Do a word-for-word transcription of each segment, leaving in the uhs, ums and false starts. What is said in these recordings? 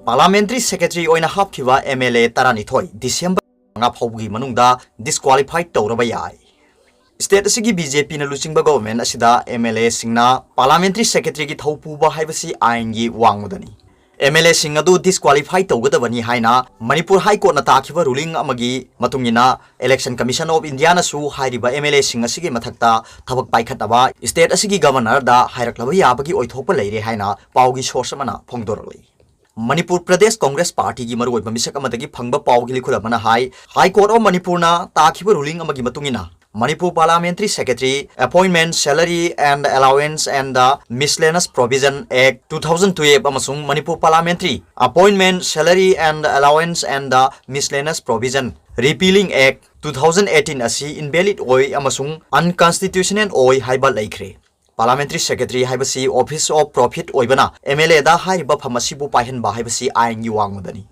Parliamentary Secretary ꯑꯣꯏꯅ ꯍꯥꯞꯈꯤꯕ M L A ꯇꯔꯥꯅꯤꯊꯣꯏ December ꯃꯉꯥ ꯐꯥꯎꯕꯒꯤ ꯃꯅꯨꯡꯗ disqualify ꯇꯧꯔꯕ ꯌꯥꯏ꯫ State ꯑꯁꯤꯒꯤ B J P ꯅ ꯂꯨꯆꯤꯡꯕ government ꯑꯁꯤꯗ M L A ꯁꯤꯡꯅ Parliamentary Secretary ꯒꯤ ꯊꯧ ꯄꯨꯕ ꯍꯥꯏꯕꯁꯤ ꯑꯥꯏꯟꯒꯤ ꯋꯥꯡꯃꯗꯅꯤ꯫ M L A ꯁꯤꯡ ꯑꯗꯨ disqualify ꯇꯧꯒꯗꯕꯅꯤ ꯍꯥꯏꯅ ꯃꯅꯤꯄꯨꯔ High Court ꯅ ꯇꯥꯈꯤꯕ ruling ꯑꯃꯒꯤ ꯃꯇꯨꯡ ꯏꯟꯅ Election Commission of India ꯅꯁꯨ ꯍꯥꯏꯔꯤꯕ M L A ꯁꯤꯡ ꯑꯁꯤꯒꯤ ꯃꯊꯛꯇ ꯊꯕꯛ ꯄꯥꯏꯈꯠꯅꯕ state ꯑꯁꯤꯒꯤ governor ꯗ ꯍꯥꯏꯔꯛꯂꯕ ꯌꯥꯕꯒꯤ ꯑꯣꯏꯊꯣꯛꯄ ꯂꯩꯔꯦ ꯍꯥꯏꯅ ꯄꯥꯎꯒꯤ source ꯑꯃꯅ ꯐꯣꯡꯗꯣꯔꯛꯂꯤ꯫ ꯃꯅꯤꯄꯨꯔ ꯄ꯭ꯔꯗꯦꯁ ꯀꯣꯡꯒ꯭ꯔꯦꯁ ꯄꯥꯔꯇꯤꯒꯤ ꯃꯔꯨꯑꯣꯏꯕ ꯃꯤꯁꯛ ꯑꯃꯗꯒꯤ ꯐꯪꯕ ꯄꯥꯎꯒꯤ ꯂꯤꯈꯨꯠ ꯑꯃꯅ ꯍꯥꯏ, High Court of ꯃꯅꯤꯄꯨꯔꯅ ꯇꯥꯈꯤꯕ ruling ꯑꯃꯒꯤ ꯃꯇꯨꯡ ꯏꯟꯅ Manipur Parliamentary Secretary appointment, salary and allowance and the Miscellaneous Provision Act two thousand twelve ꯑꯃꯁꯨꯡ Manipur Parliamentary Appointment, Salary and Allowance and the Miscellaneous Provision Repealing Act two thousand eighteen ꯑꯁꯤ invalid ꯑꯣꯏ ꯑꯃꯁꯨꯡ unconstitutional ꯑꯣꯏ ꯍꯥꯏꯕ ꯂꯩꯈ꯭ꯔꯦ꯫ Parliamentary Secretary ꯍꯥꯏꯕꯁꯤ office of profit ꯑꯣꯏꯕꯅ M L A ꯗ ꯍꯥꯏꯔꯤꯕ ꯐꯝ ꯑꯁꯤꯕꯨ ꯄꯥꯏꯍꯟꯕ ꯍꯥꯏꯕꯁꯤ ꯑꯥꯏꯟꯒꯤ ꯋꯥꯡꯃꯗꯅꯤ꯫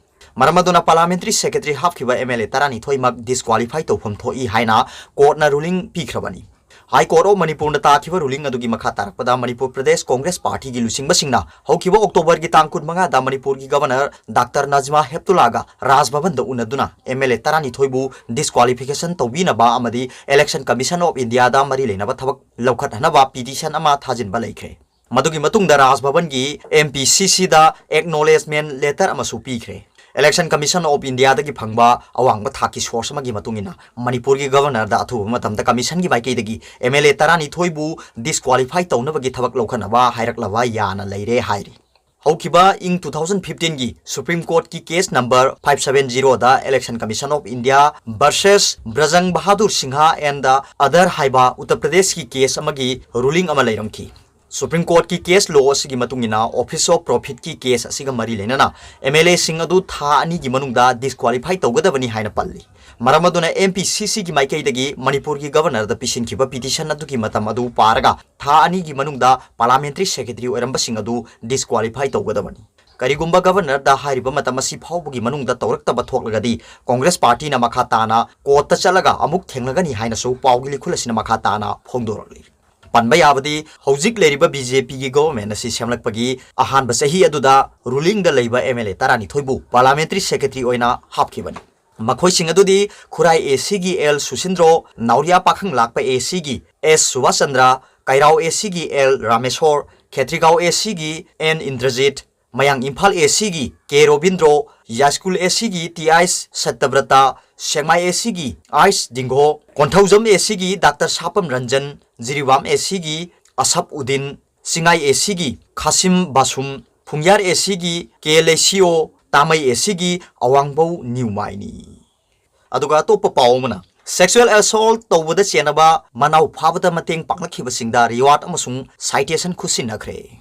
ꯃꯔꯝ ꯑꯗꯨꯅ Parliamentary Secretary ꯍꯥꯞꯈꯤꯕ M L A ꯇꯔꯥꯅꯤꯊꯣꯏꯃꯛ disqualify ꯇꯧꯐꯝ ꯊꯣꯛꯏ ꯍꯥꯏꯅ court ꯅ ruling ꯄꯤꯈ꯭ꯔꯕꯅꯤ꯫ High Court of ꯃꯅꯤꯄꯨꯔꯅ ꯇꯥꯈꯤꯕ ruling ꯑꯗꯨꯒꯤ ꯃꯈꯥ ꯇꯥꯔꯛꯄꯗ ꯃꯅꯤꯄꯨꯔ ꯄ꯭ꯔꯗꯦꯁ ꯀꯣꯡꯒ꯭ꯔꯦꯁ ꯄꯥꯔꯇꯤꯒꯤ ꯂꯨꯆꯤꯡꯕꯁꯤꯡꯅ ꯍꯧꯈꯤꯕ October ꯒꯤ ꯇꯥꯡ ꯀꯨꯟꯃꯉꯥꯗ ꯃꯅꯤꯄꯨꯔꯒꯤ governor Doctor Najma Heptulla ꯒ ꯔꯥꯖ ꯚꯕꯟꯗ ꯎꯅꯗꯨꯅ M L A ꯇꯔꯥꯅꯤꯊꯣꯏꯕꯨ disqualification ꯇꯧꯕꯤꯅꯕ ꯑꯃꯗꯤ Election Commission of India ꯗ ꯃꯔꯤ ꯂꯩꯅꯕ ꯊꯕꯛ ꯂꯧꯈꯠꯍꯟꯅꯕ petition ꯑꯃ ꯊꯥꯖꯤꯟꯕ ꯂꯩꯈ꯭ꯔꯦ꯫ ꯃꯗꯨꯒꯤ ꯃꯇꯨꯡꯗ ꯔꯥꯖ ꯚꯕꯟꯒꯤ M P C C ꯗ acknowledgement letter ꯑꯃꯁꯨ ꯄꯤꯈ꯭ꯔꯦ꯫ Election Commission of India ꯗꯒꯤ ꯐꯪꯕ ꯑꯋꯥꯡꯕ ꯊꯥꯛꯀꯤ source ꯑꯃꯒꯤ ꯃꯇꯨꯡ ꯏꯟꯅ, ꯃꯅꯤꯄꯨꯔꯒꯤ governor ꯗ ꯑꯊꯨꯕ ꯃꯇꯝꯗ commission ꯒꯤ ꯃꯥꯏꯀꯩꯗꯒꯤ M L A ꯇꯔꯥꯅꯤꯊꯣꯏꯕꯨ disqualify ꯇꯧꯅꯕꯒꯤ ꯊꯕꯛ ꯂꯧꯈꯠꯅꯕ ꯍꯥꯏꯔꯛꯂꯕ ꯌꯥꯅ ꯂꯩꯔꯦ ꯍꯥꯏꯔꯤ꯫ ꯍꯧꯈꯤꯕ ꯏꯪ two thousand fifteen ꯒꯤ Supreme Court ꯀꯤ case number five seven zero the Election Commission of India versus Brajang Bahadur Singha and the other ꯍꯥꯏꯕ ꯎꯠꯇꯔ ꯄ꯭ꯔꯗꯦꯁꯀꯤ case ꯑꯃꯒꯤ ruling ꯑꯃ ꯂꯩꯔꯝꯈꯤ꯫ Supreme Court ꯀꯤ case law ꯑꯁꯤꯒꯤ ꯃꯇꯨꯡ ꯏꯟꯅ office of profit ꯀꯤ case ꯑꯁꯤꯒ ꯃꯔꯤ ꯂꯩꯅꯅ M L A ꯁꯤꯡ ꯑꯗꯨ ꯊꯥ ꯑꯅꯤꯒꯤ ꯃꯅꯨꯡꯗ disqualify ꯇꯧꯒꯗꯕꯅꯤ ꯍꯥꯏꯅ ꯄꯜꯂꯤ꯫ ꯃꯔꯝ ꯑꯗꯨꯅ M P C C ꯒꯤ ꯃꯥꯏꯀꯩꯗꯒꯤ ꯃꯅꯤꯄꯨꯔꯒꯤ governor ꯗ ꯄꯤꯁꯤꯟꯈꯤꯕ petition ꯑꯗꯨꯒꯤ ꯃꯇꯝ ꯑꯗꯨ ꯄꯥꯔꯒ ꯊꯥ ꯑꯅꯤꯒꯤ ꯃꯅꯨꯡꯗ Parliamentary Secretary ꯑꯣꯏꯔꯝꯕꯁꯤꯡ ꯑꯗꯨ disqualify ꯇꯧꯒꯗꯕꯅꯤ꯫ ꯀꯔꯤꯒꯨꯝꯕ governor ꯗ ꯍꯥꯏꯔꯤꯕ ꯃꯇꯝ ꯑꯁꯤ ꯐꯥꯎꯕꯒꯤ ꯃꯅꯨꯡꯗ ꯇꯧꯔꯛꯇꯕ ꯊꯣꯛꯂꯒꯗꯤ Congress party ꯅ ꯃꯈꯥ ꯇꯥꯅ court ꯇ ꯆꯠꯂꯒ ꯑꯃꯨꯛ ꯊꯦꯡꯅꯒꯅꯤ ꯍꯥꯏꯅꯁꯨ ꯄꯥꯎꯒꯤ ꯂꯤꯈꯨꯜ ꯑꯁꯤꯅ ꯃꯈꯥ ꯇꯥꯅ ꯐꯣꯡꯗꯣꯔꯛꯂꯤ꯫ ꯄꯟꯕ ꯌꯥꯕꯗꯤ, ꯍꯧꯖꯤꯛ ꯂꯩꯔꯤꯕ BJPꯒꯤ government ꯑꯁꯤ ꯁꯦꯝꯂꯛꯄꯒꯤ ꯑꯍꯥꯟꯕ ꯆꯍꯤ ꯑꯗꯨꯗ rulingꯗ ꯂꯩꯕ MLA ꯇꯔꯥꯅꯤꯊꯣꯏꯕꯨ parliamentary secretary ꯑꯣꯏꯅ ꯍꯥꯞꯈꯤꯕꯅꯤ꯫ ꯃꯈꯣꯏꯁꯤꯡ ꯑꯗꯨꯗꯤ ꯈꯨꯔꯥꯏ ACꯒꯤ L ꯁꯨꯁꯤꯟꯗ꯭ꯔꯣ, ꯅꯥꯎꯔꯤꯌꯥ ꯄꯥꯈꯪ ꯂꯥꯛꯄ ACꯒꯤ S ꯁꯨꯕꯥꯁ ꯆꯟꯗ꯭ꯔ, ꯀꯩꯔꯥꯎ ACꯒꯤ L ꯔꯥꯃꯦꯁꯣꯔ, ꯈꯦꯇ꯭ꯔꯤꯒꯥꯎ ACꯒꯤ N ꯏꯟꯗ꯭ꯔꯖꯤꯠ, ꯃꯌꯥꯡ ꯏꯝꯐꯥꯜ ACꯒꯤ K ꯔꯣꯕꯤꯟꯗ꯭ꯔꯣ, ꯌꯥꯏꯁ꯭ꯀꯨꯜ ACꯒꯤ T ꯑꯥꯏꯁ ꯁꯠꯇꯕ꯭ꯔꯇ, ꯁꯦꯛꯃꯥꯏ ACꯒꯤ ꯑꯥꯏꯁ ꯗꯤꯡꯒꯣ, ꯀꯣꯟꯊꯧꯖꯝ ACꯒꯤ ꯗꯥꯛꯇꯔ ꯁꯥꯄꯝ ꯔꯟꯖꯟ, ꯖꯤꯔꯤꯕꯥꯝ ACꯒꯤ ꯑꯁꯞ ꯎꯗꯤꯟ, ꯆꯤꯡꯉꯥꯏ ACꯒꯤ ꯈꯥꯁꯤꯝ ꯕꯥꯁꯨꯝ, ꯐꯨꯡꯌꯥꯔ ACꯒꯤ K ꯂꯩꯁꯤꯑꯣ, ꯇꯥꯃꯩ ACꯒꯤ ꯑꯋꯥꯡꯕꯧ ꯅ꯭ꯌꯨꯃꯥꯏꯅꯤ꯫ ꯑꯗꯨꯒ ꯑꯇꯣꯞꯄ ꯄꯥꯎ ꯑꯃꯅ, sexual assault ꯇꯧꯕꯗ ꯆꯦꯟꯅꯕ ꯃꯅꯥꯎ ꯐꯥꯕꯗ ꯃꯇꯦꯡ ꯄꯥꯡꯂꯛꯈꯤꯕꯁꯤꯡꯗ reward ꯑꯃꯁꯨꯡ citation ꯈꯨꯠꯁꯤꯟꯅꯈ꯭ꯔꯦ꯫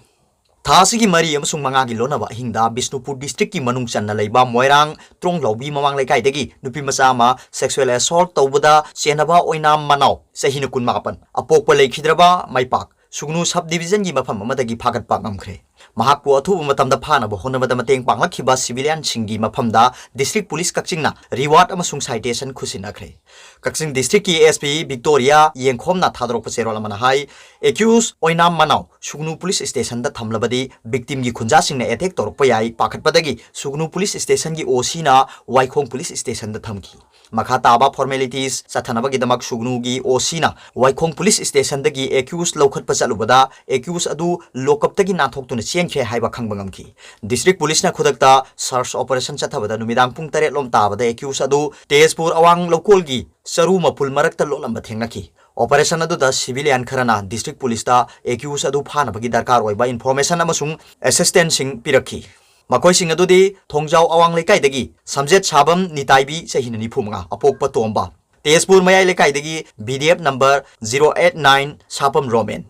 ꯊꯥ ꯑꯁꯤꯒꯤ ꯃꯔꯤ ꯑꯃꯁꯨꯡ ꯃꯉꯥꯒꯤ ꯂꯣꯟꯅꯕ ꯑꯍꯤꯡꯗ ꯕꯤꯁꯅꯨꯄꯨꯔ districtꯀꯤ ꯃꯅꯨꯡ ꯆꯟꯅ ꯂꯩꯕ ꯃꯣꯏꯔꯥꯡ ꯇ꯭ꯔꯣꯡꯂꯥꯎꯕꯤ ꯃꯃꯥꯡ ꯂꯩꯀꯥꯏꯗꯒꯤ ꯅꯨꯄꯤ ꯃꯆꯥ ꯑꯃ sexual assault ꯇꯧꯕꯗ ꯆꯦꯟꯅꯕ ꯑꯣꯏꯅꯥꯝ ꯃꯅꯥꯎ ꯆꯍꯤꯅ ꯀꯨꯟꯃꯥꯄꯟ, ꯑꯄꯣꯛꯄ ꯂꯩꯈꯤꯗ꯭ꯔꯕ ꯃꯥꯏꯄꯥꯛ ꯁꯨꯒꯅꯨ sub divisionꯒꯤ ꯃꯐꯝ ꯑꯃꯗꯒꯤ ꯐꯥꯒꯠꯄ ꯉꯝꯈ꯭ꯔꯦ꯫ ꯃꯍꯥꯛꯄꯨ ꯑꯊꯨꯕ ꯃꯇꯝꯗ ꯐꯥꯅꯕ ꯍꯣꯠꯅꯕꯗ ꯃꯇꯦꯡ ꯄꯥꯡꯂꯛꯈꯤꯕ civilianꯁꯤꯡꯒꯤ ꯃꯐꯝꯗ district police ꯀꯛꯆꯤꯡꯅ reward ꯑꯃꯁꯨꯡ citation ꯈꯨꯠꯁꯤꯟꯅꯈ꯭ꯔꯦ꯫ ꯀꯛꯆꯤꯡ districtꯀꯤ SP Victoria ꯌꯦꯡꯈꯣꯝꯅ ꯊꯥꯗꯣꯔꯛꯄ ꯆꯦꯔꯣꯜ ꯑꯃꯅ ꯍꯥꯏ, accused ꯑꯣꯏꯅꯥꯝ ꯃꯅꯥꯎ ꯁꯨꯒꯅꯨ police stationꯗ ꯊꯝꯂꯕꯗꯤ victimꯒꯤ ꯈꯨꯟꯖꯥꯁꯤꯡꯅ attack ꯇꯧꯔꯛꯄ ꯌꯥꯏ ꯄꯥꯈꯠꯄꯗꯒꯤ ꯁꯨꯒꯅꯨ police stationꯒꯤ OCꯅ ꯋꯥꯏꯈꯣꯡ police stationꯗ ꯊꯝꯈꯤ꯫ ꯃꯈꯥ ꯇꯥꯕ formalities ꯆꯠꯊꯅꯕꯒꯤꯗꯃꯛ ꯁꯨꯒꯅꯨꯒꯤ OCꯅ ꯋꯥꯏꯈꯣꯡ police stationꯗꯒꯤ accused ꯂꯧꯈꯠꯄ ꯆꯠꯂꯨꯕꯗ accused ꯑꯗꯨ lockupꯇꯒꯤ ꯅꯥꯟꯊꯣꯛꯇꯨꯅ ꯆꯦꯟꯈ꯭ꯔꯦ ꯍꯥꯏꯕ ꯈꯪꯕ ꯉꯝꯈꯤ꯫ District policeꯅ ꯈꯨꯗꯛꯇ search operation ꯆꯠꯊꯕꯗ ꯅꯨꯃꯤꯗꯥꯡ ꯄꯨꯡ ꯇꯔꯦꯠ ꯂꯣꯝ ꯇꯥꯕꯗ accused ꯑꯗꯨ ꯇꯦꯖꯄꯨꯔ ꯑꯋꯥꯡ ꯂꯧꯀꯣꯜꯒꯤ ꯆꯔꯨ ꯃꯄꯨꯜ ꯃꯔꯛꯇ ꯂꯣꯠꯂꯝꯕ ꯊꯦꯡꯅꯈꯤ꯫ Operation ꯑꯗꯨꯗ civilian ꯈꯔꯅ district policeꯇ accused ꯑꯗꯨ ꯐꯥꯅꯕꯒꯤ ꯗꯔꯀꯥꯔ ꯑꯣꯏꯕ information ꯑꯃꯁꯨꯡ assistanceꯁꯤꯡ ꯄꯤꯔꯛꯈꯤ꯫ ꯃꯈꯣꯏꯁꯤꯡ ꯑꯗꯨꯗꯤ ꯊꯣꯡꯖꯥꯎ ꯑꯋꯥꯡ ꯂꯩꯀꯥꯏꯗꯒꯤ ꯁꯝꯖꯦꯠ ꯁꯥꯕꯝ ꯅꯤꯇꯥꯏꯕꯤ, ꯆꯍꯤꯅ ꯅꯤꯐꯨ ꯃꯉꯥ, ꯑꯄꯣꯛꯄ ꯇꯣꯝꯕ, ꯇꯦꯖꯄꯨꯔ ꯃꯌꯥꯏ ꯂꯩꯀꯥꯏꯗꯒꯤ BDF number zero eight nine Sapam Romen,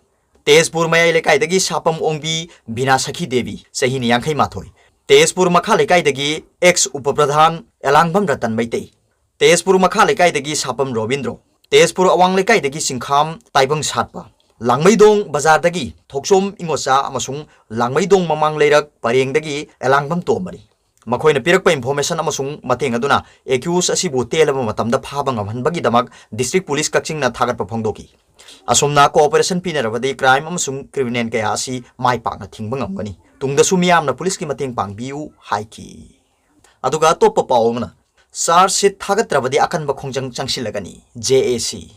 Tezpur ꯃꯌꯥꯏ ꯂꯩꯀꯥꯏꯗꯒꯤ ꯁꯥꯄꯝ ꯑꯣꯡꯕꯤ ꯕꯤꯅꯥ ꯁꯈꯤ ꯗꯦꯕꯤ, ꯆꯍꯤꯅ ꯌꯥꯡꯈꯩ ꯃꯥꯊꯣꯏ, ꯇꯦꯖꯄꯨꯔ ꯃꯈꯥ ꯂꯩꯀꯥꯏꯗꯒꯤ ex ꯎꯄ ꯄ꯭ꯔꯙꯥꯟ ꯑꯦꯂꯥꯡꯕꯝ ꯔꯇꯟ ꯃꯩꯇꯩ, ꯇꯦꯖꯄꯨꯔ ꯃꯈꯥ ꯂꯩꯀꯥꯏꯗꯒꯤ ꯁꯥꯄꯝ ꯔꯣꯕꯤꯟꯗ꯭ꯔꯣ, ꯇꯦꯖꯄꯨꯔ ꯑꯋꯥꯡ ꯂꯩꯀꯥꯏꯗꯒꯤ ꯆꯤꯡꯈꯥꯝ ꯇꯥꯏꯕꯪ ꯁꯥꯠꯄ, ꯂꯥꯡꯃꯩꯗꯣꯡ ꯕꯖꯥꯔꯗꯒꯤ ꯊꯣꯛꯆꯣꯝ ꯏꯉꯣꯆꯥ ꯑꯃꯁꯨꯡ ꯂꯥꯡꯃꯩꯗꯣꯡ ꯃꯃꯥꯡ ꯂꯩꯔꯛ ꯄꯔꯦꯡꯗꯒꯤ ꯑꯦꯂꯥꯡꯕꯝ ꯇꯣꯝꯕꯅꯤ꯫ ꯃꯈꯣꯏꯅ ꯄꯤꯔꯛꯄ information ꯑꯃꯁꯨꯡ ꯃꯇꯦꯡ ꯑꯗꯨꯅ accused ꯑꯁꯤꯕꯨ ꯇꯦꯜꯂꯕ ꯃꯇꯝꯗ ꯐꯥꯕ ꯉꯝꯍꯟꯕꯒꯤꯗꯃꯛ District Police ꯀꯛꯆꯤꯡꯅ ꯊꯥꯒꯠꯄ ꯐꯣꯡꯗꯣꯛꯈꯤ꯫ ꯑꯁꯨꯝꯅ cooperation ꯄꯤꯅꯔꯕꯗꯤ crime ꯑꯃꯁꯨꯡ criminal ꯀꯌꯥ ꯑꯁꯤ ꯃꯥꯏ ꯄꯥꯛꯅ ꯊꯤꯡꯕ ꯉꯝꯒꯅꯤ꯫ ꯇꯨꯡꯗꯁꯨ ꯃꯤꯌꯥꯝꯅ police ꯀꯤ ꯃꯇꯦꯡ ꯄꯥꯡꯕꯤꯌꯨ ꯍꯥꯏꯈꯤ꯫ ꯑꯗꯨꯒ ꯑꯇꯣꯞꯄ ꯄꯥꯎ ꯑꯃꯅ, charge sheet ꯊꯥꯒꯠꯇ꯭ꯔꯕꯗꯤ ꯑꯀꯟꯕ ꯈꯣꯡꯖꯪ ꯆꯪꯁꯤꯜꯂꯒꯅꯤ, J A C꯫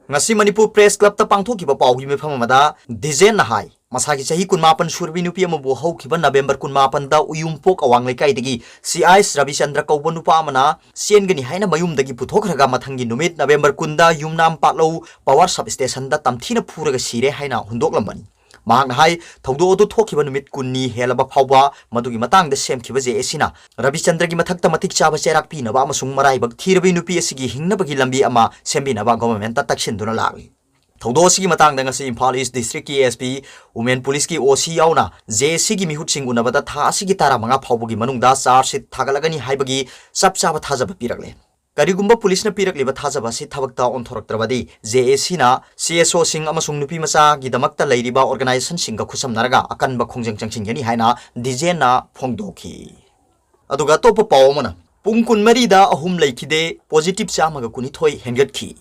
ꯉꯁꯤ ꯃꯅꯤꯄꯨꯔ Press Club ꯇ ꯄꯥꯡꯊꯣꯛꯈꯤꯕ ꯄꯥꯎꯒꯤ ꯃꯤꯐꯝ ꯑꯃꯗ ꯗꯤꯖꯦꯟꯅ ꯍꯥꯏ, ꯃꯁꯥꯒꯤ ꯆꯍꯤ ꯀꯨꯟꯃꯥꯄꯟ ꯁꯨꯔꯕꯤ ꯅꯨꯄꯤ ꯑꯃꯕꯨ ꯍꯧꯈꯤꯕ November ꯀꯨꯟꯃꯥꯄꯟꯗ ꯎꯌꯨꯝꯄꯣꯛ ꯑꯋꯥꯡ ꯂꯩꯀꯥꯏꯗꯒꯤ C I S ꯔꯕꯤꯆꯟꯗ꯭ꯔ ꯀꯧꯕ ꯅꯨꯄꯥ ꯑꯃꯅ ꯆꯦꯟꯒꯅꯤ ꯍꯥꯏꯅ ꯃꯌꯨꯝꯗꯒꯤ ꯄꯨꯊꯣꯛꯈ꯭ꯔꯒ ꯃꯊꯪꯒꯤ ꯅꯨꯃꯤꯠ November ꯀꯨꯟꯗ ꯌꯨꯝꯅꯥꯝ ꯄꯥꯠꯂꯧ power substation ꯗ ꯇꯝꯊꯤꯅ ꯐꯨꯔꯒ ꯁꯤꯔꯦ ꯍꯥꯏꯅ ꯍꯨꯟꯗꯣꯛꯂꯝꯕꯅꯤ꯫ ꯃꯍꯥꯛꯅ ꯍꯥꯏ, ꯊꯧꯗꯣꯛ ꯑꯗꯨ ꯊꯣꯛꯈꯤꯕ ꯅꯨꯃꯤꯠ ꯀꯨꯟꯅꯤ ꯍꯦꯜꯂꯕ ꯐꯥꯎꯕ ꯃꯗꯨꯒꯤ ꯃꯇꯥꯡꯗ ꯁꯦꯝꯈꯤꯕ J A C ꯅ ꯔꯕꯤꯆꯟꯗ꯭ꯔꯒꯤ ꯃꯊꯛꯇ ꯃꯇꯤꯛ ꯆꯥꯕ ꯆꯩꯔꯥꯛ ꯄꯤꯅꯕ ꯑꯃꯁꯨꯡ ꯃꯔꯥꯏꯕꯛ ꯊꯤꯔꯕꯤ ꯅꯨꯄꯤ ꯑꯁꯤꯒꯤ ꯍꯤꯡꯅꯕꯒꯤ ꯂꯝꯕꯤ ꯑꯃ ꯁꯦꯝꯕꯤꯅꯕ government ꯇ ꯇꯛꯁꯤꯟꯗꯨꯅ ꯂꯥꯛꯂꯤ꯫ ꯊꯧꯗꯣꯛ ꯑꯁꯤꯒꯤ ꯃꯇꯥꯡꯗ ꯉꯁꯤ ꯏꯝꯐꯥꯜ East District ꯀꯤ S P, Women Police ꯀꯤ O C ꯌꯥꯎꯅ J A C ꯒꯤ ꯃꯤꯍꯨꯠꯁꯤꯡ ꯎꯅꯕꯗ ꯊꯥ ꯑꯁꯤꯒꯤ ꯇꯔꯥꯃꯉꯥ ꯐꯥꯎꯕꯒꯤ ꯃꯅꯨꯡꯗ charge sheet ꯊꯥꯒꯠꯂꯒꯅꯤ ꯍꯥꯏꯕꯒꯤ ꯆꯞ ꯆꯥꯕ ꯊꯥꯖꯕ ꯄꯤꯔꯛꯂꯦ꯫ ꯀꯔꯤꯒꯨꯝꯕ police ꯅ ꯄꯤꯔꯛꯂꯤꯕ ꯊꯥꯖꯕ ꯑꯁꯤ ꯊꯕꯛꯇ ꯑꯣꯟꯊꯣꯔꯛꯇ꯭ꯔꯕꯗꯤ, J A C ꯅ C S O ꯁꯤꯡ ꯑꯃꯁꯨꯡ ꯅꯨꯄꯤ ꯃꯆꯥꯒꯤꯗꯃꯛꯇ ꯂꯩꯔꯤꯕ organization ꯁꯤꯡꯒ ꯈꯨꯠꯁꯝꯅꯔꯒ ꯑꯀꯟꯕ ꯈꯣꯡꯖꯪ ꯆꯪꯁꯤꯟꯒꯅꯤ ꯍꯥꯏꯅ ꯗꯤꯖꯦꯟꯅ ꯐꯣꯡꯗꯣꯛꯈꯤ꯫ ꯑꯗꯨꯒ ꯑꯇꯣꯞꯄ ꯄꯥꯎ ꯑꯃꯅ, ꯄꯨꯡ ꯀꯨꯟꯃꯔꯤꯗ ꯑꯍꯨꯝ ꯂꯩꯈꯤꯗꯦ, positive ꯆꯥꯝꯃꯒ ꯀꯨꯟꯅꯤꯊꯣꯏ ꯍꯦꯟꯒꯠꯈꯤ꯫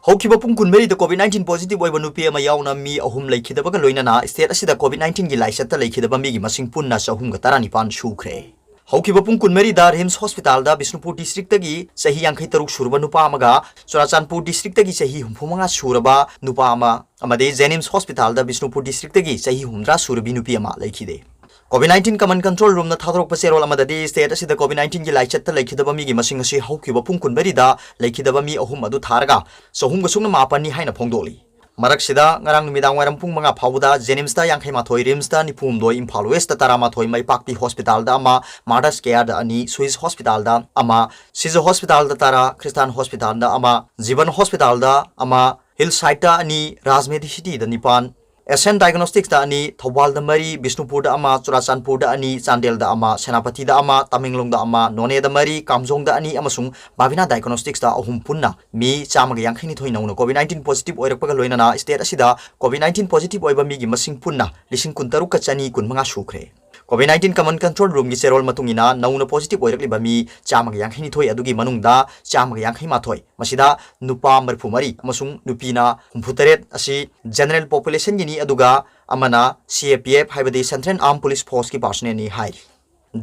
ꯍꯧꯈꯤꯕ ꯄꯨꯡ ꯀꯨꯟꯃꯔꯤꯗ COVID nineteen positive ꯑꯣꯏꯕ ꯅꯨꯄꯤ ꯑꯃ ꯌꯥꯎꯅ ꯃꯤ ꯑꯍꯨꯝ ꯂꯩꯈꯤꯗꯕꯒ ꯂꯣꯏꯅꯅ state ꯑꯁꯤꯗ COVID nineteen ꯒꯤ ꯂꯥꯏꯆꯠꯇ ꯂꯩꯈꯤꯗꯕ ꯃꯤꯒꯤ ꯃꯁꯤꯡ ꯄꯨꯟꯅ ꯆꯍꯨꯝꯒ ꯇꯔꯥꯅꯤꯄꯥꯟ ꯁꯨꯈ꯭ꯔꯦ꯫ ꯍꯧꯈꯤꯕ ꯄꯨꯡ ꯀꯨꯟꯃꯔꯤꯗ RIMS Hospital ꯗ ꯕꯤꯁꯅꯨꯄꯨꯔ district ꯇꯒꯤ ꯆꯍꯤ ꯌꯥꯡꯈꯩ ꯇꯔꯨꯛ ꯁꯨꯔꯕ ꯅꯨꯄꯥ ꯑꯃꯒ ꯆꯨꯔꯥꯆꯥꯟꯄꯨꯔ district ꯇꯒꯤ ꯆꯍꯤ ꯍꯨꯝꯐꯨ ꯃꯉꯥ ꯁꯨꯔꯕ ꯅꯨꯄꯥ ꯑꯃ ꯑꯃꯗꯤ JNIMS Hospital ꯗ ꯕꯤꯁꯅꯨꯄꯨꯔ district ꯇꯒꯤ ꯆꯍꯤ ꯍꯨꯝꯗ꯭ꯔꯥ ꯁꯨꯔꯕꯤ ꯅꯨꯄꯤ ꯑꯃ ꯂꯩꯈꯤꯗꯦ꯫ COVID nineteen Command Control Room ꯅ ꯊꯥꯗꯣꯔꯛꯄ ꯆꯦꯔꯣꯜ ꯑꯃꯗꯗꯤ, state ꯑꯁꯤꯗ COVID nineteen ꯒꯤ ꯂꯥꯏꯆꯠꯇ ꯂꯩꯈꯤꯗꯕ ꯃꯤꯒꯤ ꯃꯁꯤꯡ ꯑꯁꯤ ꯍꯧꯈꯤꯕ ꯄꯨꯡ ꯀꯨꯟꯃꯔꯤꯗ ꯂꯩꯈꯤꯗꯕ ꯃꯤ ꯑꯍꯨꯝ ꯑꯗꯨ ꯊꯥꯔꯒ ꯆꯍꯨꯝꯒ ꯁꯨꯞꯅ ꯃꯥꯄꯟꯅꯤ ꯍꯥꯏꯅ ꯐꯣꯡꯗꯣꯛꯂꯤ꯫ ꯃꯔꯛꯁꯤꯗ, ꯉꯔꯥꯡ ꯅꯨꯃꯤꯗꯥꯡ ꯋꯥꯏꯔꯝ ꯄꯨꯡ ꯃꯉꯥ ꯐꯥꯎꯕꯗ JNIMS ꯇ ꯌꯥꯡꯈꯩ ꯃꯥꯊꯣꯏ, RIMS ꯇ ꯅꯤꯐꯨ ꯍꯨꯝꯗꯣꯏ, ꯏꯝꯐꯥꯜ West ꯇ ꯇꯔꯥꯃꯥꯊꯣꯏ, ꯃꯥꯏꯄꯥꯛꯄꯤ Hospital ꯗ ꯑꯃ, Martyrs Care ꯗ ꯑꯅꯤ, Swiss Hospital ꯗ ꯑꯃ, Siza Hospital ꯗ ꯇꯔꯥ, Christian Hospital ꯗ ꯑꯃ, Jeevan Hospital ꯗ ꯑꯃ, Hillside ꯇ ꯑꯅꯤ, Rajmedhi City ꯗ ꯅꯤꯄꯥꯟ, Asian Diagnostics ꯇ ꯑꯅꯤ, ꯊꯧꯕꯥꯜꯗ ꯃꯔꯤ, ꯕꯤꯁꯅꯨꯄꯨꯔꯗ ꯑꯃ, ꯆꯨꯔꯥꯆꯥꯟꯄꯨꯔꯗ ꯑꯅꯤ, ꯆꯥꯟꯗꯦꯜꯗ ꯑꯃ, ꯁꯦꯅꯥꯄꯇꯤꯗ ꯑꯃ, ꯇꯃꯦꯡꯂꯣꯡꯗ ꯑꯃ, ꯅꯣꯅꯦꯗ ꯃꯔꯤ, ꯀꯥꯝꯖꯣꯡꯗ ꯑꯅꯤ ꯑꯃꯁꯨꯡ ꯕꯥꯕꯤꯅꯥ Diagnostics ꯇ ꯑꯍꯨꯝ, ꯄꯨꯟꯅ ꯃꯤ ꯆꯥꯝꯃꯒ ꯌꯥꯡꯈꯩ ꯅꯤꯊꯣꯏ ꯅꯧꯅ COVID nineteen positive ꯑꯣꯏꯔꯛꯄꯒ ꯂꯣꯏꯅꯅ state ꯑꯁꯤꯗ COVID nineteen positive ꯑꯣꯏꯕ ꯃꯤꯒꯤ ꯃꯁꯤꯡ ꯄꯨꯟꯅ ꯂꯤꯁꯤꯡ ꯀꯨꯟꯇꯔꯨꯛꯀ ꯆꯅꯤ ꯀꯨꯟꯃꯉꯥ ꯁꯨꯈ꯭ꯔꯦ꯫ COVID nineteen Command Control Roomꯒꯤ ꯆꯦꯔꯣꯜ ꯃꯇꯨꯡ ꯏꯟꯅ ꯅꯧꯅ positive ꯑꯣꯏꯔꯛꯂꯤꯕ ꯃꯤ ꯆꯥꯝꯃꯒ ꯌꯥꯡꯈꯩ ꯅꯤꯊꯣꯏ ꯑꯗꯨꯒꯤ ꯃꯅꯨꯡꯗ ꯆꯥꯝꯃꯒ ꯌꯥꯡꯈꯩ ꯃꯥꯊꯣꯏ, ꯃꯁꯤꯗ ꯅꯨꯄꯥ ꯃꯔꯤꯐꯨ ꯃꯔꯤ ꯑꯃꯁꯨꯡ ꯅꯨꯄꯤꯅ ꯍꯨꯝꯐꯨ ꯇꯔꯦꯠ ꯑꯁꯤ general populationꯒꯤꯅꯤ, ꯑꯗꯨꯒ ꯑꯃꯅ C A P F ꯍꯥꯏꯕꯗꯤ Central Armed Police Forceꯀꯤ personnelꯅꯤ ꯍꯥꯏꯔꯤ꯫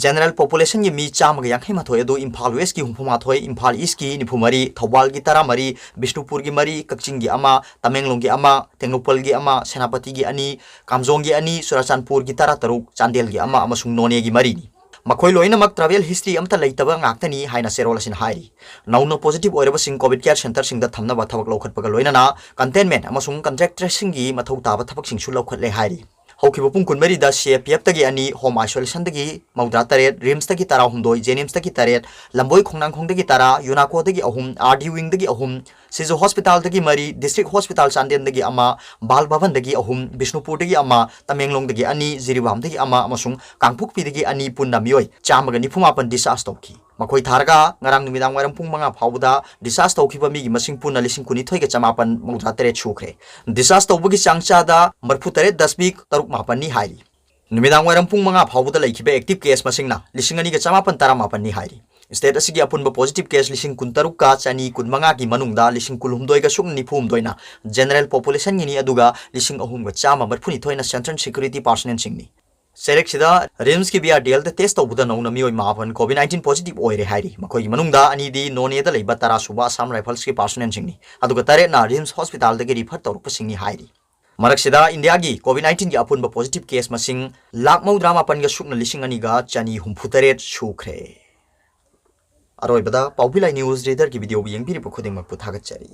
General populationꯒꯤ ꯃꯤ ꯆꯥꯝꯃꯒ ꯌꯥꯡꯈꯩ ꯃꯥꯊꯣꯏ ꯑꯗꯨ ꯏꯝꯐꯥꯜ Westꯀꯤ ꯍꯨꯝꯐꯨ ꯃꯥꯊꯣꯏ, ꯏꯝꯐꯥꯜ Eastꯀꯤ ꯅꯤꯐꯨ ꯃꯔꯤ, ꯊꯧꯕꯥꯜꯒꯤ ꯇꯔꯥ ꯃꯔꯤ, ꯕꯤꯁꯅꯨꯄꯨꯔꯒꯤ ꯃꯔꯤ, ꯀꯛꯆꯤꯡꯒꯤ ꯑꯃ, ꯇꯃꯦꯡꯂꯣꯡꯒꯤ ꯑꯃ, ꯇꯦꯡꯅꯧꯄꯜꯒꯤ ꯑꯃ, ꯁꯦꯅꯥꯄꯇꯤꯒꯤ ꯑꯅꯤ, ꯀꯥꯝꯖꯣꯡꯒꯤ ꯑꯅꯤ, ꯆꯨꯔꯥꯆꯥꯟꯄꯨꯔꯒꯤ ꯇꯔꯥ ꯇꯔꯨꯛ, ꯆꯥꯟꯗꯦꯜꯒꯤ ꯑꯃ ꯑꯃꯁꯨꯡ ꯅꯣꯅꯦꯒꯤ ꯃꯔꯤꯅꯤ꯫ ꯃꯈꯣꯏ ꯂꯣꯏꯅꯃꯛ travel history ꯑꯃꯠꯇ ꯂꯩꯇꯕ ꯉꯥꯛꯇꯅꯤ ꯍꯥꯏꯅ ꯆꯦꯔꯣꯜ ꯑꯁꯤꯅ ꯍꯥꯏꯔꯤ꯫ ꯅꯧꯅ positive ꯑꯣꯏꯔꯕꯁꯤꯡ COVID care centreꯁꯤꯡꯗ ꯊꯝꯅꯕ ꯊꯕꯛ ꯂꯧꯈꯠꯄꯒ ꯂꯣꯏꯅꯅ containment ꯑꯃꯁꯨꯡ contact tracingꯒꯤ ꯃꯊꯧ ꯇꯥꯕ ꯊꯕꯛꯁꯤꯡꯁꯨ ꯂꯧꯈꯠꯂꯦ ꯍꯥꯏꯔꯤ꯫ ꯍꯧꯈꯤꯕ ꯄꯨꯡ ꯀꯨꯟꯃꯔꯤꯗ C A P Fꯇꯒꯤ ꯑꯅꯤ, Home Isolationꯗꯒꯤ ꯃꯧꯗ꯭ꯔꯥ ꯇꯔꯦꯠ, RIMSꯇꯒꯤ ꯇꯔꯥꯍꯨꯝꯗꯣꯏ, JNIMSꯇꯒꯤ ꯇꯔꯦꯠ, ꯂꯝꯕꯣꯏ ꯈꯣꯡꯅꯥꯡꯈꯣꯡꯗꯒꯤ ꯇꯔꯥ, UNACOꯗꯒꯤ ꯑꯍꯨꯝ, RD Wingꯗꯒꯤ ꯑꯍꯨꯝ, ꯁꯤꯖꯣ Hospitalꯗꯒꯤ ꯃꯔꯤ, District Hospital ꯆꯥꯟꯗꯦꯜꯗꯒꯤ ꯑꯃ, ꯕꯥꯜ ꯚꯕꯟꯗꯒꯤ ꯑꯍꯨꯝ, ꯕꯤꯁꯅꯨꯄꯨꯔꯗꯒꯤ ꯑꯃ, ꯇꯃꯦꯡꯂꯣꯡꯗꯒꯤ ꯑꯅꯤ, ꯖꯤꯔꯤꯕꯥꯝꯗꯒꯤ ꯑꯃ ꯑꯃꯁꯨꯡ ꯀꯥꯡꯄꯣꯛꯄꯤꯗꯒꯤ ꯑꯅꯤ, ꯄꯨꯟꯅ ꯃꯤꯑꯣꯏ ꯆꯥꯝꯃꯒ ꯅꯤꯐꯨ ꯃꯥꯄꯟ discharge ꯇꯧꯈꯤ꯫ ꯃꯈꯣꯏ ꯊꯥꯔꯒ ꯉꯔꯥꯡ ꯅꯨꯃꯤꯗꯥꯡ ꯋꯥꯏꯔꯝ ꯄꯨꯡ ꯃꯉꯥ ꯐꯥꯎꯕꯗ discharge ꯇꯧꯈꯤꯕ ꯃꯤꯒꯤ ꯃꯁꯤꯡ ꯄꯨꯟꯅ ꯂꯤꯁꯤꯡ ꯀꯨꯟꯅꯤꯊꯣꯏꯒ ꯆꯃꯥꯄꯟ ꯃꯧꯗ꯭ꯔꯥ ꯇꯔꯦꯠ ꯁꯨꯈ꯭ꯔꯦ꯫ Discharge ꯇꯧꯕꯒꯤ ꯆꯥꯡ ꯆꯥꯗ ꯃꯔꯤꯐꯨ ꯇꯔꯦꯠ ꯗꯁꯃꯤꯛ ꯇꯔꯨꯛ ꯃꯥꯄꯟꯅꯤ ꯍꯥꯏꯔꯤ꯫ ꯅꯨꯃꯤꯗꯥꯡ ꯋꯥꯏꯔꯝ ꯄꯨꯡ ꯃꯉꯥ ꯐꯥꯎꯕꯗ ꯂꯩꯈꯤꯕ active case ꯃꯁꯤꯡꯅ ꯂꯤꯁꯤꯡ ꯑꯅꯤꯒ ꯆꯃꯥꯄꯟ ꯇꯔꯥꯃꯥꯄꯟꯅꯤ ꯍꯥꯏꯔꯤ꯫ State ꯑꯁꯤꯒꯤ ꯑꯄꯨꯟꯕ positive case ꯂꯤꯁꯤꯡ ꯀꯨꯟꯇꯔꯨꯛꯀ ꯆꯅꯤ ꯀꯨꯟꯃꯉꯥꯒꯤ ꯃꯅꯨꯡꯗ ꯂꯤꯁꯤꯡ ꯀꯨꯟꯍꯨꯝꯗꯣꯏꯒ ꯁꯨꯞꯅ ꯅꯤꯐꯨꯍꯨꯝꯗꯣꯏꯅ general populationꯒꯤꯅꯤ, ꯑꯗꯨꯒ ꯂꯤꯁꯤꯡ ꯑꯍꯨꯝꯒ ꯆꯥꯝꯃ ꯃꯔꯤꯐꯨꯅꯤꯊꯣꯏꯅ Central Security personnelꯁꯤꯡꯅꯤ꯫ ꯆꯦꯔꯦꯛꯁꯤꯗ RIMSꯀꯤ VRDLꯗ test ꯇꯧꯕꯗ ꯅꯧꯅ ꯃꯤꯑꯣꯏ ꯃꯥꯄꯟ COVID nineteen positive ꯑꯣꯏꯔꯦ ꯍꯥꯏꯔꯤ꯫ ꯃꯈꯣꯏꯒꯤ ꯃꯅꯨꯡꯗ ꯑꯅꯤꯗꯤ ꯅꯣꯅꯦꯗ ꯂꯩꯕ ꯇꯔꯥ ꯁꯨꯕ Assam Riflesꯀꯤ personnelꯁꯤꯡꯅꯤ, ꯑꯗꯨꯒ ꯇꯔꯦꯠꯅ RIMS Hospitalꯗꯒꯤ refer ꯇꯧꯔꯛꯄꯁꯤꯡꯅꯤ ꯍꯥꯏꯔꯤ꯫ ꯃꯔꯛꯁꯤꯗ ꯏꯟꯗꯤꯌꯥꯒꯤ COVID nineteenꯒꯤ ꯑꯄꯨꯟꯕ positive case ꯃꯁꯤꯡ ꯂꯥꯈ ꯃꯧꯗ꯭ꯔꯥ ꯃꯥꯄꯟꯒ ꯁꯨꯞꯅ ꯂꯤꯁꯤꯡ ꯑꯅꯤꯒ ꯆꯅꯤ ꯍꯨꯝꯐꯨ ꯇꯔꯦꯠ ꯁꯨꯈ꯭ꯔꯦ꯫ ꯑꯔꯣꯏꯕꯗ ꯄꯥꯎꯕꯤ ꯂꯥꯏ news readerꯒꯤ videoꯕꯨ ꯌꯦꯡꯕꯤꯔꯤꯕ ꯈꯨꯗꯤꯡꯃꯛꯄꯨ ꯊꯥꯒꯠꯆꯔꯤ꯫